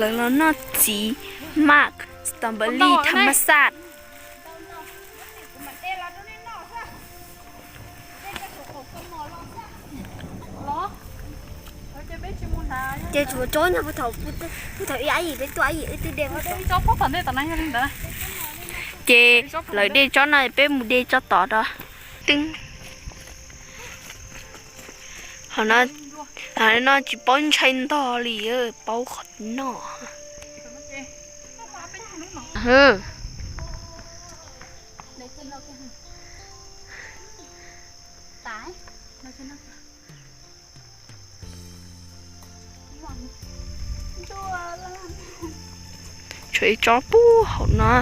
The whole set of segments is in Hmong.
Lawv los noj txiv maj strawberry tham ma xaj. Ces tshuav tsob no, puag thaum ib ab yim peb tuaj ab yim wb twb de. Ces lawv de tsob no peb mus de tsob tod rau. Tw, no tsis paub ntshai ntog li, paub qhov noj. Tshuav ib tsob pub hauv no.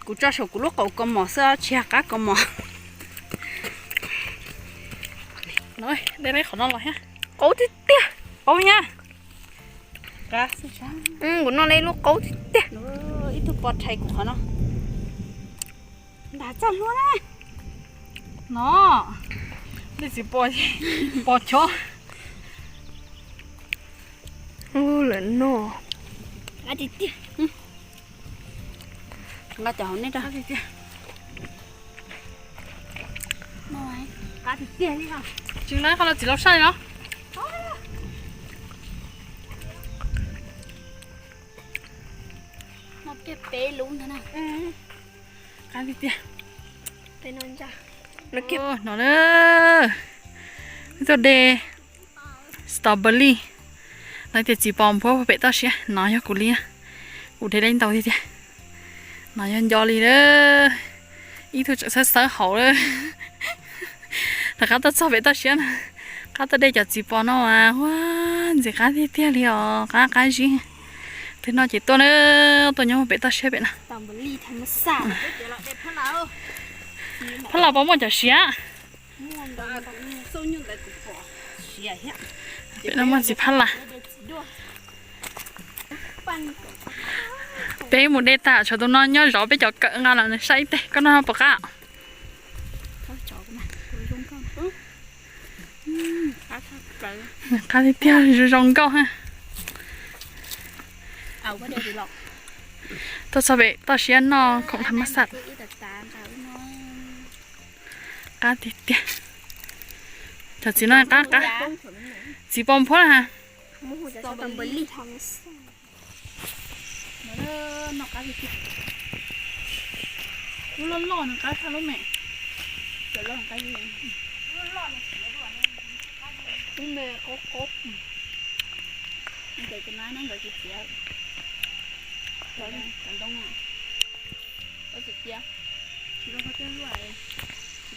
Kuv tso saum kuv lub qaum kaus mom xwb, tsis yog qab kaus mom. De qhov no los thiab. Qaub tiag tiag. Qaub nyab. Kuv noj lub qaub tiag tiag. Ib tug pov rhais kuv qhov no. Ntas txaj hlua na. No, nej txiv pos, pos chob. Lawv noj. Qab tiag tiag. Nqa cov hauv nej rau. Qab tiag tiag li. Tsis na, qhov no txiv laus saib no. Noj kiag peb lub ntag na. Qab tiag tiag. No na, tuaj de strawberry. Lawv tias txiv pos nphuab pem toj siab, no yog kuv li, kuv de deb ntau tiag tiag. No yog nco li lawm, ib tug tseem xawb xawb hauv lawm. Rov qab tuaj txog pem toj siab na, qab tuaj de cov txiv pos no mas ua ntxim qab tiag tiag li os, qab qab zib. Twg noj ces tuaj na, tuaj nyob pem toj siab pem no. Phab Los puas muaj cov siav? Pem no muaj txiv phab las. Peb mus de tas, tshuav tus no nyob zov peb cov kawm nqa los nws saib ib teg, koj noj puas qab? Qab tiag tiag, zoo zoo nkauj ha. Tuaj txog pem toj siab noj khoom tham ma xaj. Qab tiag tiag. Cov txiv no qab qab. Txiv pos nphuab na ha. Lub loj loj nws qab tshaj lub me. Lub me qaub qaub.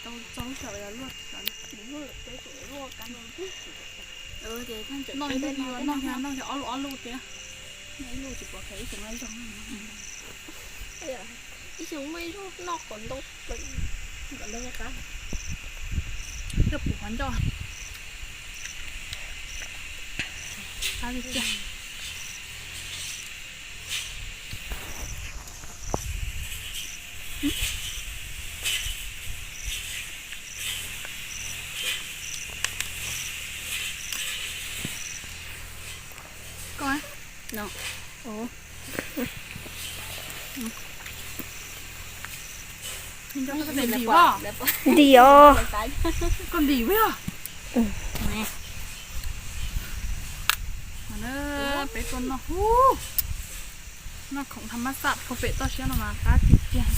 Cov ntoo, tsis tau txog lub sij hawm luaj. Noj ib lub, noj noj ob lub ob lub tiag. Noj ib lub tsis pom khaws ib xyoos muaj ib zaug. Ib xyoos muaj ib zaug noj qos ntoo, qos ntoo qab. Coj pum qhov ncauj. Qab tiag tiag. Koj, no. Ntim os. Koj ntim os. Peb tuaj noj, noj khoom tham mab xaj puag pem toj siab no mas qab tiag tiag.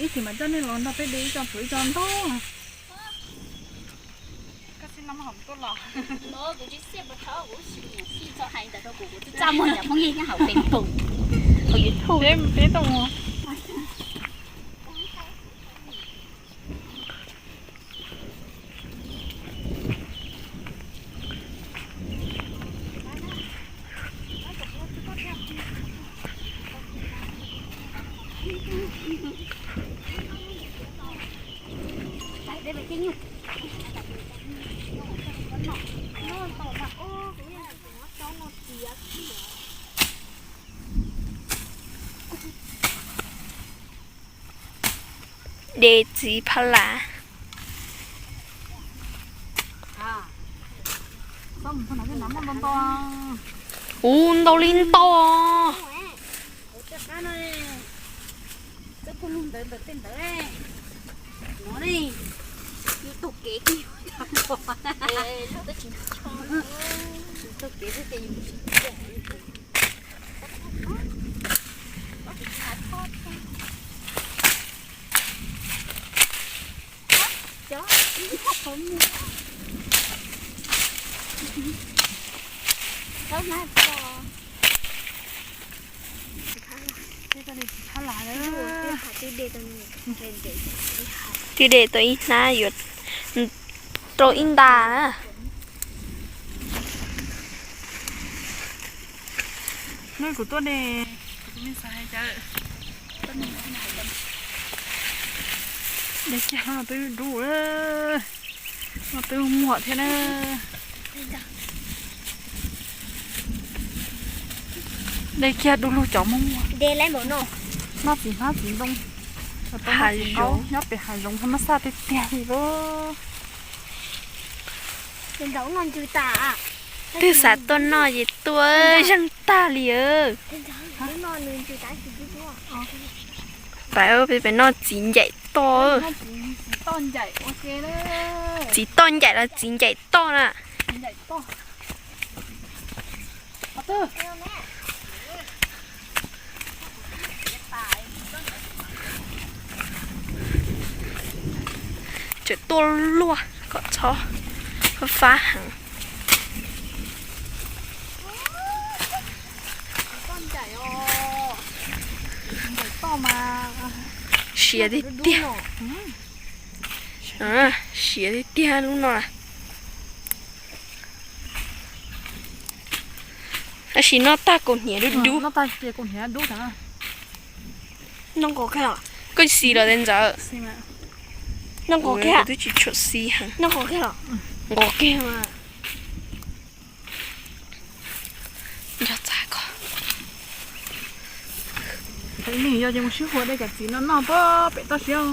Ib chim mas coj nej los nrog peb de ib co plhuav ib co ntau. Koj tsis noj hom tuaj los. Kuv tsis xij, kuv tsis xij, txhob hais ntawd rau kuv, kuv twb txaj muag nram phooj ywg nyob hauv Facebook, hauv YouTube. Peb tau mus. De txiv phab las. Ub, ntau li ntau. Twb de tau ib hnab yuav rau ib nta na. Hnub kuv tuaj de, kuv tus me xav hais cas, de kiag no twb dub, no twb muag thiab na. De kiag du lug cov muag. Noj txiv hnab txiv ntoo, nyob pem hav zoov tham mab xaj tiag tiag li lauj. Twb xav tuaj noj ces tuaj, zeeg tag li. Pab peb noj txiv ncaim toj. Txiv toj ncaim los txiv ncaim toj na. Tseem tuaj luaj kom txhob fab heev. Siav tiag tiag. Siav tiag tiag lub no. Tab sis noj tag kaus hniav dub dub. Noj nqos kiag los? Koj xis los ntxawm. Noj nqos kiag, twb tsis tshua xis heev. Noj nqos kiag los? Nqos kiag mas. Nco txav ko. Ib leeg yog ces mus sib hua de cov txiv no noj puag pem toj siab.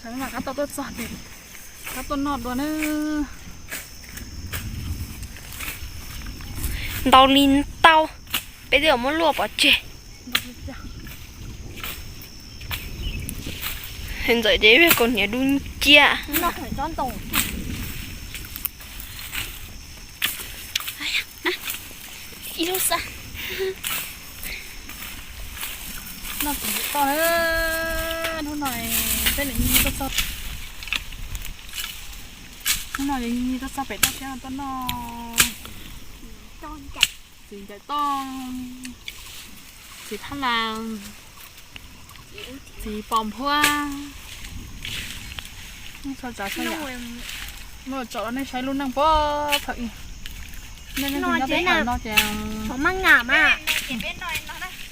Tsam no mas qab tau tuaj txog ces qab tuaj noj dua na. Ntau li ntau, peb twb muab luaj pov tseg. Ntxawm ces kaus hniav dub nciab. Ib lub xwb. Noj txiv toj na, hnub no peb nim tuaj txog, hnub no tuaj txog pem toj siab tuaj noj txiv ncaim toj, txiv phab las, txiv pos nphuab. Muab tso rau nej saib lub neej puag thaum ub. Nej leej twg nyob pem toj no ces,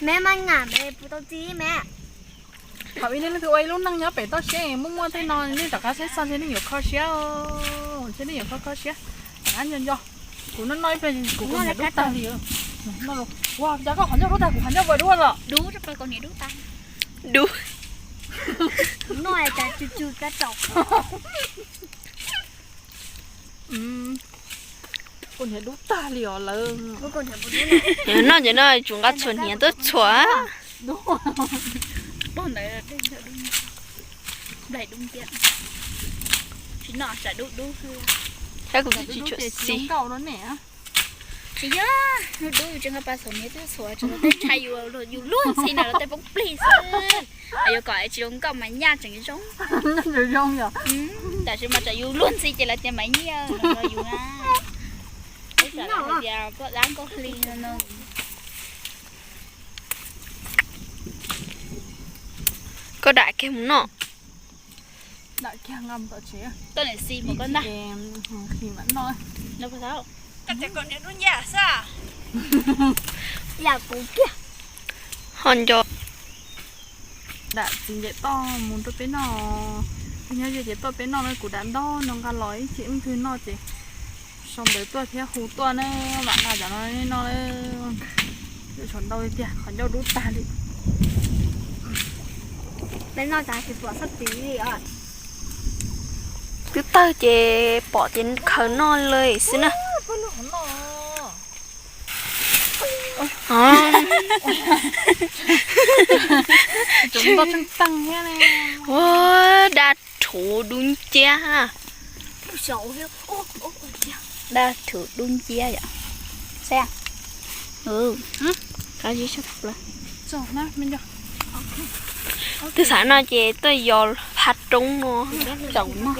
me maj ngam me puas tau txiv me. Thaum ub nej leej twg ua ib lub neej nyob pem toj siab muaj muaj tej no, nej rov qab saib txog ntshe nej yuav kho siab, ntshe nej yuav kho kho siab. Rov qab nco nco, kuv noj noj ib pliag kuv kaus hniav dub tag li. Ua cas koj qhov ncauj dub tag, kuv qhov ncauj puas dub los? Dub. Kaus hniav dub tag li os lawm. Noj ces noj, tsum nqa txhuam hniav tuaj txhuam. Dub. Nplaim dub nciab. Noj tsam dub dub. Thiab kuv twb tsis tshua xis. Tsis yog, hnub dub yus tsis nqa pas xom niv twb txhuam tsam los tej ntshai yus, yus luag ntxhi na los tej poob plig xwb. Yuav kom tsis zoo nkauj mas nyaj tseem zoo. Tam sim mas tsam yus luag ntxhi ces lawv tias mas nyiaj los yus na. Ib tsam lawv hais tias poj dab nkauj hli no. Koj dam kiag mus noj. Koj niam xis mus koj ntag. Ho nco dam txiv ncaim toj mus rau peb noj. Nyob ze ces tuaj peb noj na, kuv dam ntau no nqa los ib chim leej twg noj ces sau ntawv tuaj thiab hu tuaj na, vam nqa cov no nej noj. Lub tshav ntau tiag, qhov ncauj dub tag li. Peb noj tas tsis pom sab tid li os. Twb tawg ces pom ces khaws noj lawm xwb na. Ua, dab rhuv dub nciab. Dab rhuv dub nciab yom. Saib, qab zib sab plaws. Twb xav no ces tuaj yos phab roob no zaum no.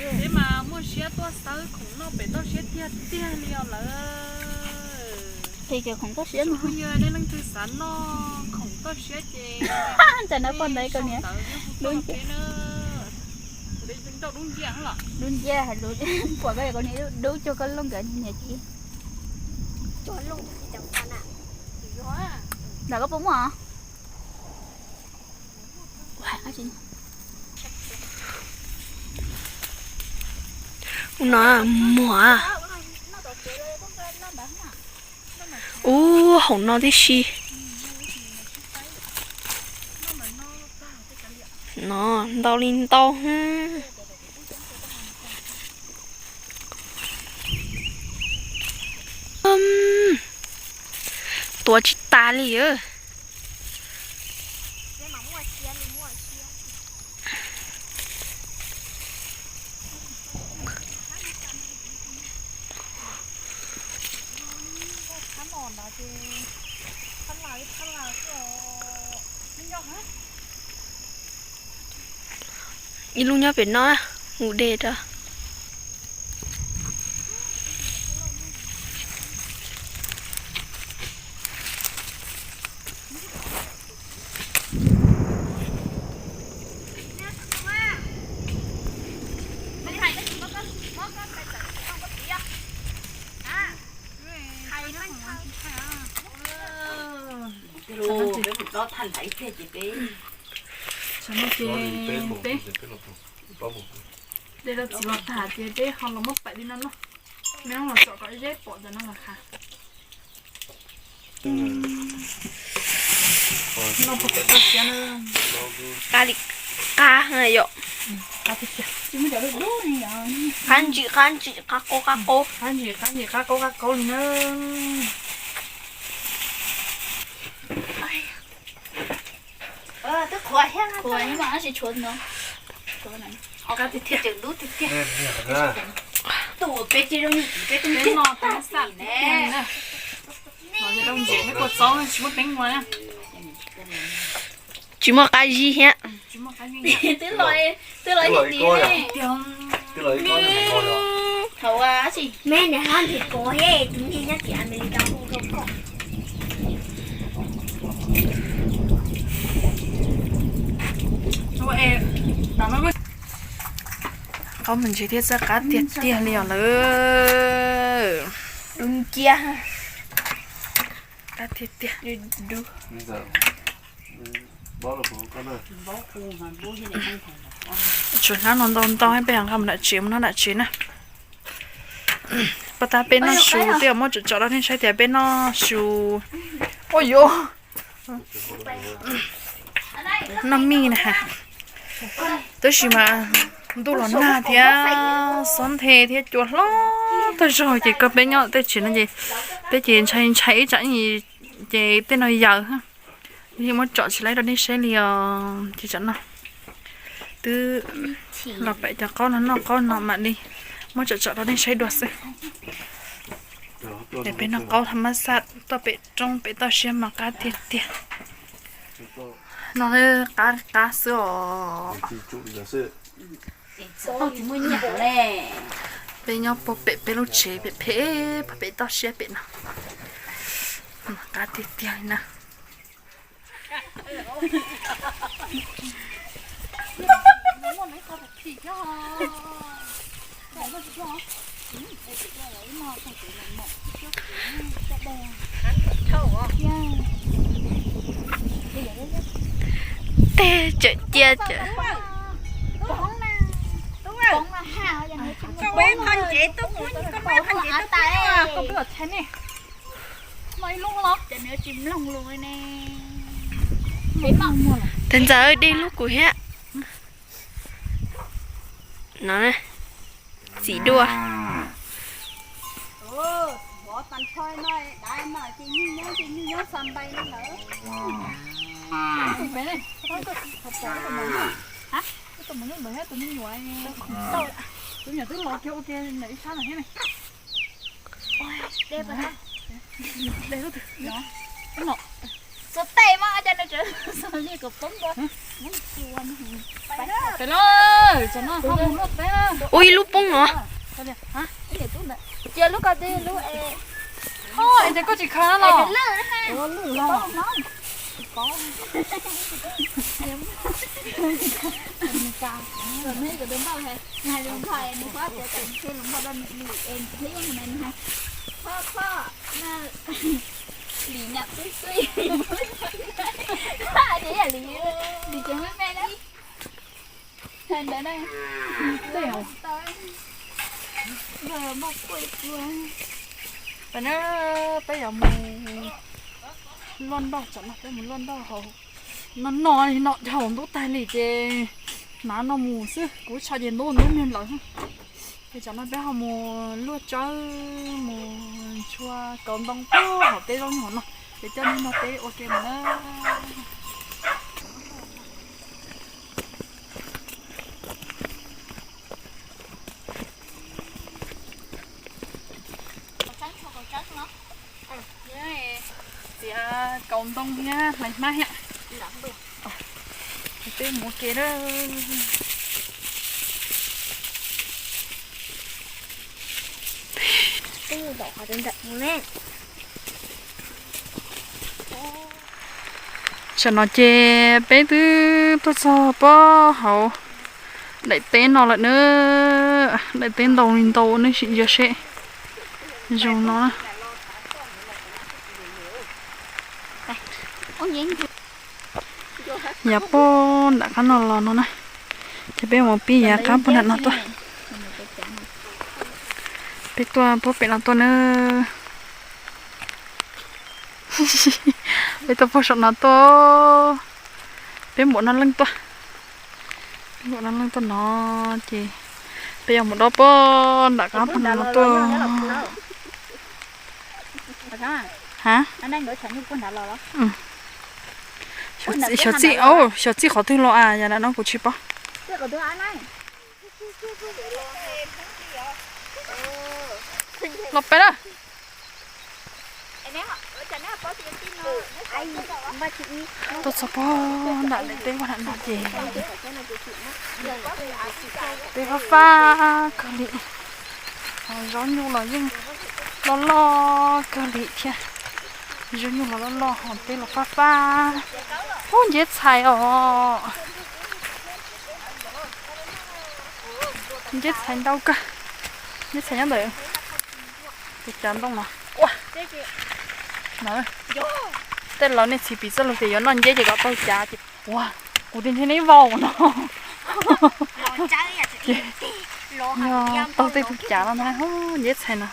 Peb mas muaj siab tuaj xawb khoom noj pem toj siab tiag tiag li os lawm. Qhia cov khoom toj siab no. Yog nej leej twg xav noj khoom toj siab ces ntawm no poj ntawd koj niam dub nciab. Dub nciab, pom koj koj niam dub cuag koj looj nkawd niam txiv. Lam koj puas muaj? Ub no muag. Ub, haum no tib si. No ntau li ntau. Tuav tsis tas li. Ib lub nyob pem no, mus de rau. Peb, peb, peb, de rau txiv los tag ces peb ho los muab pam li no noj. Meb los tsom kom zeb pom ntawm no los qab. Noj pem toj siab na. Qab li qab yom. Qab ntsim qab ntsim qab qaub qab qaub. Qab ntsim qab ntsim qab qaub qab qaub li na. Qab tiag tiag. Peb noj peb xav tiag tiag na. Los yog rau ntses thiab kua txob tsis muaj teeb ua na. Tsis muaj qab zib thiab. Twb los ib tiag. Meb niam hlob ntxim kov thiab tus niag nyob tim Amelikas hu rau koj. Qaub mus ntses thiab txawj qab tiag tiag li os lawm. Dub nciab. Qab tiag tiag. Tshuav hnab no ntau ntau, peb ho nqa mus nram tsev, mus noj nram tsev na. Pas tas peb noj su, tej zaum muab tsom tsom rau nej saib tias peb noj su. Ua yuav noj mij na. Tab sis mas ntuj los nag thiab, xob nthe thiab cua hlob tag zog ces kawg peb nyob tej tsev no ces peb ces ntshai ntshai ib tsam ces tej no yaws. Yeej muab tsom tsis laib rau nej saib li os, ces tsam no. Twb los pem cov qaub no noj qaub no mam li muab tsom tsom rau nej saib dua xwb. Ces peb noj qaub thaj mab xaj tuaj pem roob pem toj siab mas qab tiag tiag. Noj qab qab xwb os. Peb nyob puag pem peb lub tsev pem pem, puag pem toj siab pem no. Mas qab tiag tiag li na. Tej tseem cia tseem. Tes ntxawm de lub kuv thiab. No, txiv dua. Ua ib lub poob no. Cia lub ko, koj tsis khav los? Peb yuav mus luaj ntoj, tsam no peb mus luaj ntoj hauv. No no li no dhau ntub tag li ces hnav no mus xwb, kuv tshaj ces ntub ntub niag lawm. Ces tsam no peb ho mus luaj tsawb mus ntshua kauv ntoo puag hauv teb zaub nyuj hauv no, ces coj nej nrog peb ua ke mus na. Txiav kauv ntoo thiab hlais hmab thiab. Peb mus ua ke na. Tam no ces peb twb tuaj txog pob hauv daim teb no lawm na. Daim teb ntau li ntau, nej sim ntsia seb. Zoo no. Yav puag nram qab no los no na, ces peb mus pib yav qab puag nram no tuaj. Peb tuaj puag pem no tuaj na. Peb tuaj puag saum no tuaj. Peb npaum no leej tuaj. Peb npaum no leej tuaj no ces peb yuav mus dob puag nram qab puag nram no tuaj. Ha? Xyov txij, xyov txij qhov twg los as, yam no kuv tsis paub. Los peb na. Tuaj txog pob nram daim teb puag nram no ces teb fab fab kawg li. Zaub nyuj los yeej loj loj kawg li thiab. Zaub nyuj los loj loj ho teb los fab fab. Ub, nceb txhais os. Nceb txhais ntau kawg. Nceb txhais nyob ntawm tus cav ntoo no. Ua, tej laus nej txhis pim txoj lus tias yuav noj nceb ces kom taug cav ces ua, kuv tias ntshe neb vau no. Ces yog taug tej tug cav no ntag, nceb txhais no.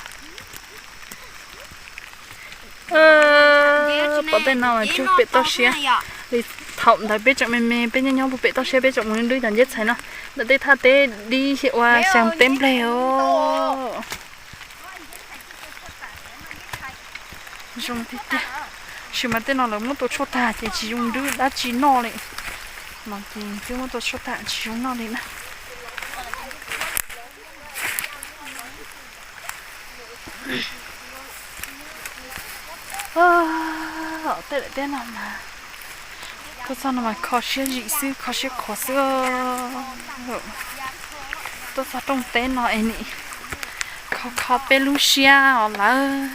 Pom tej no mas tsuag pem toj siab li. Thaum ntawd peb tseem me me, peb nyob nyob puag pem toj siab, peb tseem mus nrwb cov nceb txhais no ntawm tej thaj teb dib ua xyoo teb npleg os. Zoo tiag tiag, tab sis mas tej no lawv muab tua tshuaj tag ces tsis zoo nrwb dab tsi noj li. No ces twb muab tua tshuaj tag tsis zoo noj li na. Tej daim teb no mas tuaj txog no mas kho siab zim xwb, kho siab khuav xwb. Tuaj txog rooj teb no es nim kho kho peb lub siab os lawm.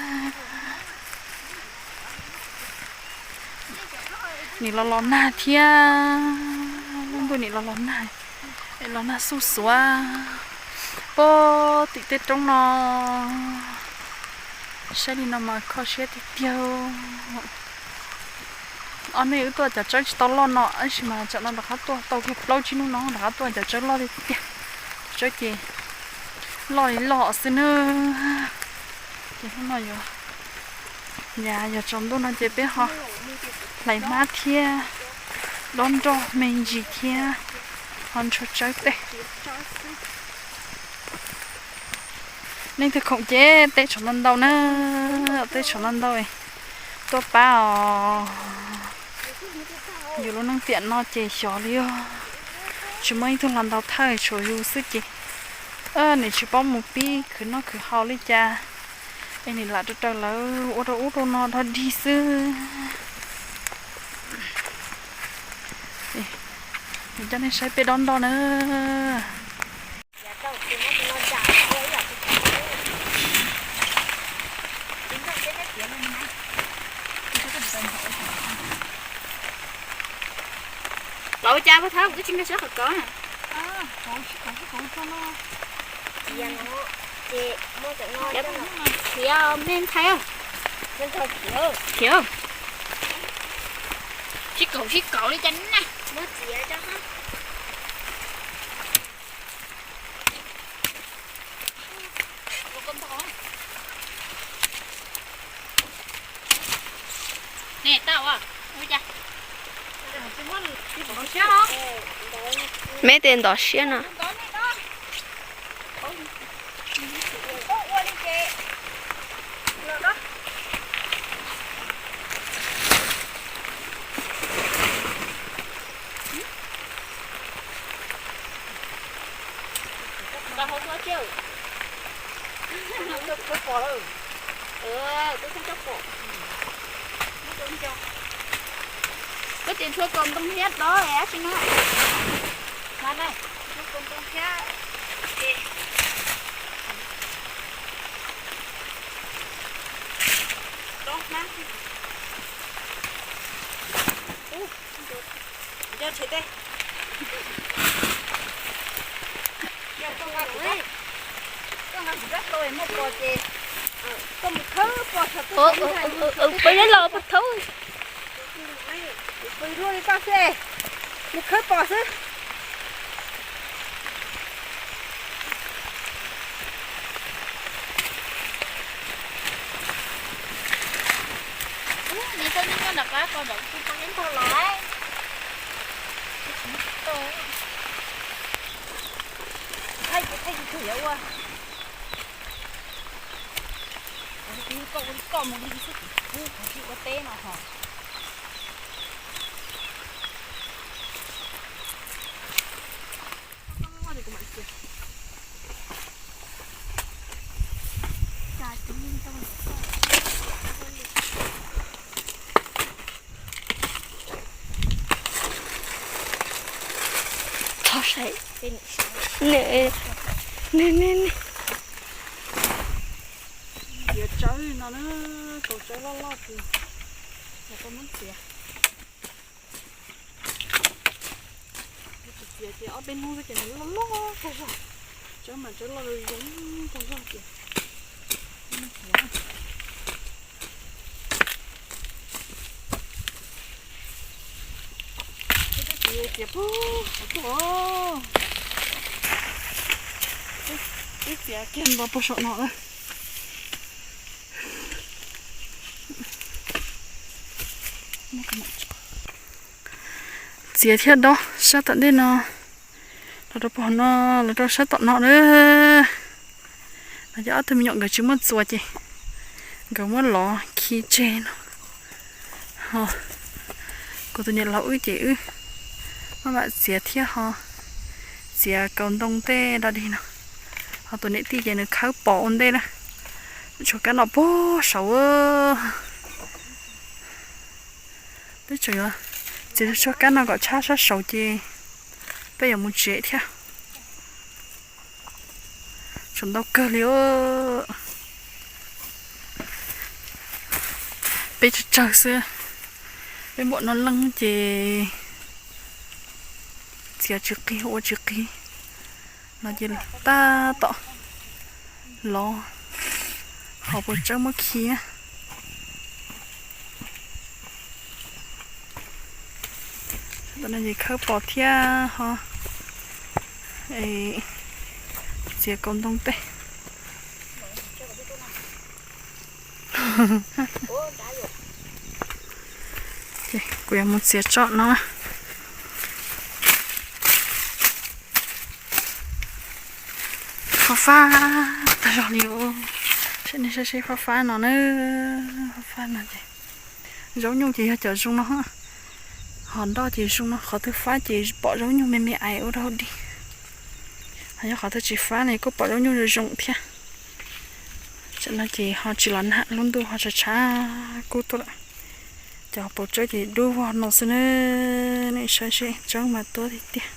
Nim los los nag thiab, lub ntuj nim los los nag, los nag xuj xuav puag tim tej roob no. Saib li no mas kho siab tiag tiag. Ob hnub wb tuaj cov tsawb tsis tau loj no tab sis mas tsam no rov qab tuaj tau kiag plaub tsib hnub no rov qab tuaj cov tsawb loj tiag tiag. Tsawb ces loj li loj xwb nawb. Ces hnub no yog, yog tsaus ntuj no ces peb ho hlais hmab thiab dob nroj me ntsis thiab ho ntshua tsawb tej. Leej twg khoom ces teb tshav ntau ntau na, teb tshav ntau ntau tuaj pab os. Yus lub neej tiam no ces xyov li os, tsis muaj ib tug hluas ntaus thawj tshuav yus xwb ces nim tsis paub mus pib khwv noj khwv haus li cas, es nim lam raws raws lawv ua rau ub rau no dog dig xwb. Coj nej saib peb dob nroj na. Kauv cas puas thawb, kuv twb tsis nkag siab qhov kauv. Khiav me ntxhais, khiav. Sib kaum sib kaum li cas na. Neb tau, ua cas? Me tes ntov siab no. Koj tias ntshua kaus ntoo thiab dob dab tsi no? Ntshua kaus ntoo thiab ces dob hnab. Nco tshem tej. Koj nqa kuv rab hlau es muaj pos ces koj mus khawb pos saum tej, pos ib los pos thauj. Kuv pw luaj li koj xwb, mus khawb pos xwb. Nws tau nyob nyob nram qab ko nram kuv tau ib ntaug los. Thaij kuv thaij YouTube yuav ua. Koj ua li koj mus li xwb, kuv tsis ua teb no ho. Txhob saib. Nws, nws, nws, nws. Txiav tsawb no na, kaus tsawb loj loj kawg, los koj muab txiav. Txiav ces ob peb hnub xwb ces nws loj loj kawg zog. Tsawb mas tsawb loj zoo zoo kawg zog ces. Txiav, txiav pug, txiav kiag nto puag saum no lawm. Txiav thiab dob sab tom ntej no, los rau puag no, los rau sab tom no na. No ces ob tug me nyuam nkawd tsis muaj txuas ces nkawd muab lov khi tseg no. Ho kuv tus niam laus wb ces wb Mam txiav thiab ho, txiav kaus ntoo tej dog dig no. Ho tus niam tij ces nws khawb pos ua ntej na. Tshuav kab no puag saud. Twb tseem yuav txiav tshuav kab no kom tshab sab saud ces peb yuav mus tsev thiab. Tshuav ntau kawg li. Peb tsawg tsawg xwb, peb npaum no leej ces txiav tsis qig ua tsis qig no ces tab tom los hauv paus tsawb muab khi. Tam no ces khawb pos thiab ho txiav kaus ntoo tej. Kuv yuav mus txiav tsom no. Fab fab tag zog li. Saib nej saib seb fab fab no na, fab fab no ces zaub nyuj ces yog cov zoo no, ho nroj ces zoo no, qhov twg fab ces pom zaub nyuj me me ais ua rau dig. Ho yog qhov twg tsis fab ne kuj pom zaub nyuj zoo zoo thiab. Tam no ces ho tsis los nag, lub ntuj ho tshav tshav kub tuaj lawm. Cov paus tsawb ces dub vog no xwb na, nej saib seb tsawb mas tuab tiag tiag.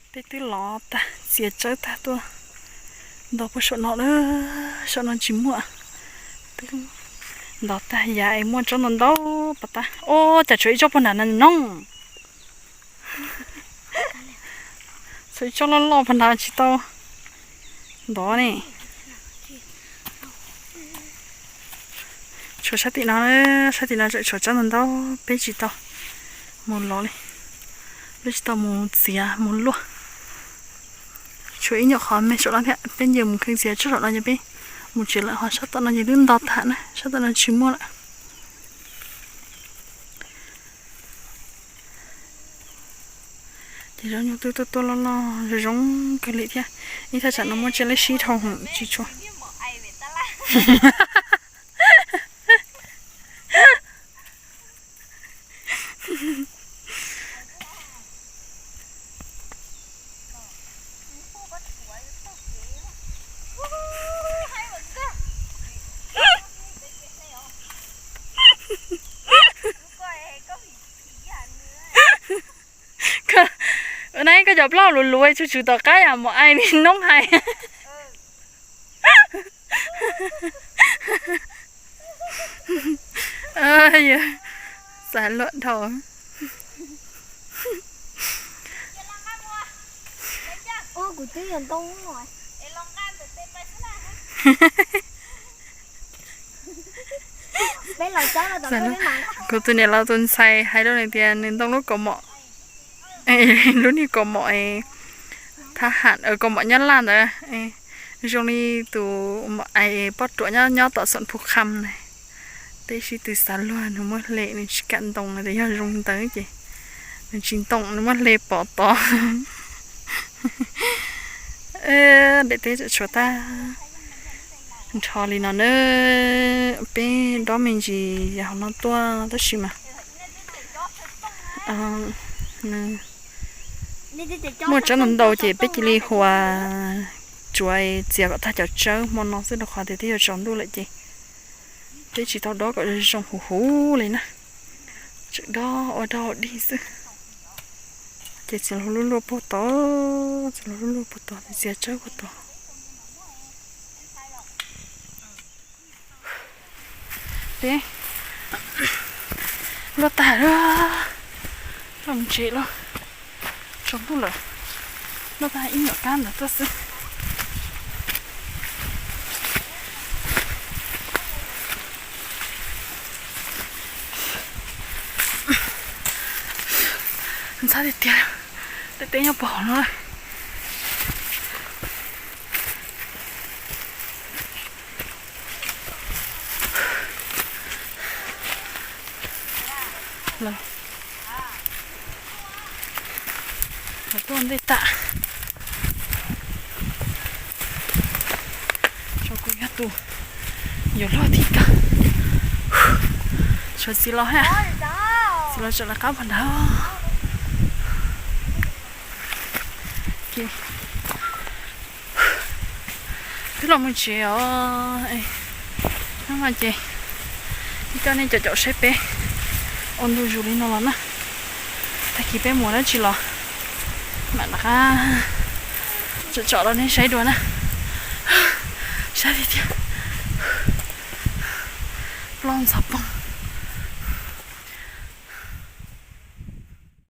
Peb twb los tag, txiav tsawb tag tuaj ntov puag saum no lawm, saum no tsis muaj. Twb ntov tag yav es muaj tsob ntau ntau pas tab. Ua cas tshuav ib tsob puag nrad no no. Tshuav ib tsob loj loj puag nrad tsis tau ntov ne. Tshuav sab tim no, sab tim no tseem tshuav tsob ntau ntau, peb tsis tau mus lov li, peb tsis tau mus txiav mus luaj. Tshuav ib nyuam qhov me saum no thiab, peb nce mus kheej txiav tsob saum no ces peb mus tsev lawm. Ho sab tom no ces twb ntov tag na, sab tom no tsis muaj lawm. Ces zaub nyuj twb tuaj tuaj loj loj zoo zoo kawg li thiab. Ib thaj tsam no muaj tsiaj leb sib dhau heev tsis tshua. Ua na koj cov plaub luv luv tsuj tswv tom qab yam mus ai li noob hais. Xav luaj dhau. Kuv tus niam laus tus ntxhais hais rau nws tias nws ntoo lub kaus mom, lub niag kaus mom thab ham, kaus mom nyob laj ntawd, zoo li tus poj ruam nyob tom xoom phu kham na. Peb sib tw xav luag, nws muab hle nws tsis kam ntoo, nws tias yog zoo ntawd ces nws tsis ntoo, nws muab hle pov tod. Daim teb tseem tshuav tag nrho li no na. Peb dob me ntsis yam hauv no tuaj tab sis mas muaj tsob ntau ntau ces peb cia li hu ua tsuav txiav kom tag cov tsawb hmo no xwb rau qhov tias twb yuav tsaus ntuj lawm ces peb tsis tau dob kom zoo huv huv li na. Tseem dob ua dog dig xwb. Ces txiav los luaj luaj puag tod, txiav los luaj luaj puag tod, txiav tsawb puag tod. Peb luaj tag lawm, coj mus tsev lawm, tsaus ntuj lawm. Luaj tag ib nyuam kab ntawd tuaj xwb. Ntxhab tiag tiag, tej teb nyob puag hauv no. Lawv tuaj ntej tas. Tshuav kuv yog tus yuav luag thib kawg. Tshuav txiv laus thiab. Los tseem lawv qab puag nrad. Twb los mus tsev os. Hnub no ces coj nej caum caum saib peb ua ntu zus li no los na. Tag kis peb mus dab tsi los mam rov qab tsom tsom rau nej saib dua na. Sab tiag tiag, ploj ntxhov poog.